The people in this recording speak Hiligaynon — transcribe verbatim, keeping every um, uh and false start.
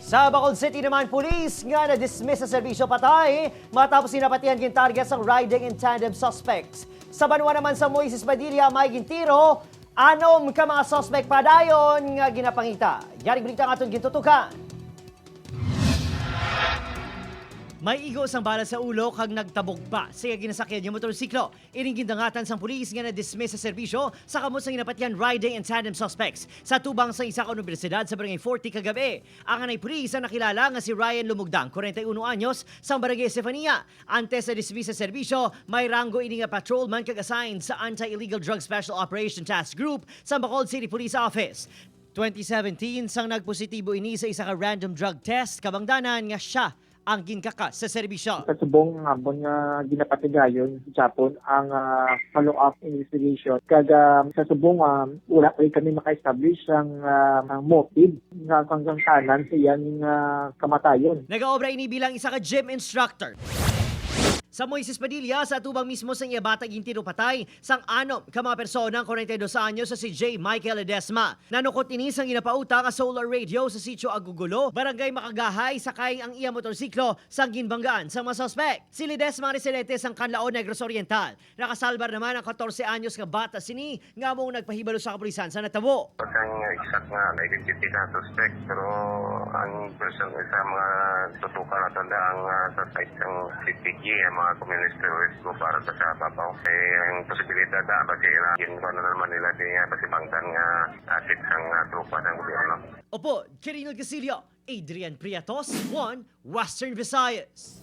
Sa Bacolod City naman, pulis nga na-dismiss sa serbisyo patay matapos ginapatihan gin target sang riding in tandem suspects. Sa banwa naman sa Moises Padilla, may gintiro anom ka mga suspect padayon nga ginapangita. Yaring balita ang aton gintutukan. May igo sang bala sa ulo kag nagtabog pa sa iya ginasakyan nga motorsiklo. Ining gindangatan sang pulis nga na-dismiss sa serbisyo sa kamot sang ginapatihan riding in tandem suspects sa tubang sa isa ka universidad sa Barangay forty kagabi. Ang anay pulis ang nakilala nga si Ryan Lumugdang, kwarenta y uno anyos, sang Barangay Estefania. Antes sa dismiss sa serbisyo, may ranggo ini nga patrolman kag assigned sa Anti-Illegal Drug Special Operation Task Group sa Bacolod City Police Office. Twenty seventeen, sang nagpositibo ini sa isa ka random drug test, kabangdanan nga siya ang ginkaka sa serbisyo. Sa subong nga hapon nga ginapatigayon sa Japon ang, ah, follow-up investigation. Kag, ah, sa subong, ah, wala pa rin kami maka-establish ang, ah, ang motive nga hanggang tanan sa iyang, ah, kamatayon. Nagaobra ini bilang isa ka gym instructor. Sa Moises Padilla, sa atubang mismo sang iya bata gintiro patay sang anom ka mga persona ang kwarenta y dos anyos sa si J Michael Ledesma. Nanukot ini sang ginapauta nga solar radio sa Sitio Agugulo, Barangay Makagahay, sakay ang iya motorsiklo sang ginbanggaan sang mga suspek. Si Ledesma, residente sang Canlaon, Negros Oriental. Nakasalbar naman ang katorse anyos nga bata sini nga among nagpahibalo sa kapulisan sa natabo. Ang exact nga identity sa suspect, pero ang person sa mga tutukan nato na ang, ah, sa site ng C P G, ang mga communist terrorist group para sa Davao. Kay ang posibilidad na ba sila, yun ba na naman nila di, ah, pasibangtan nga asset sang, ah, tropa ng gobyerno. Opo, Kirinal Casillo, Adrian Priatos, One Western Visayas.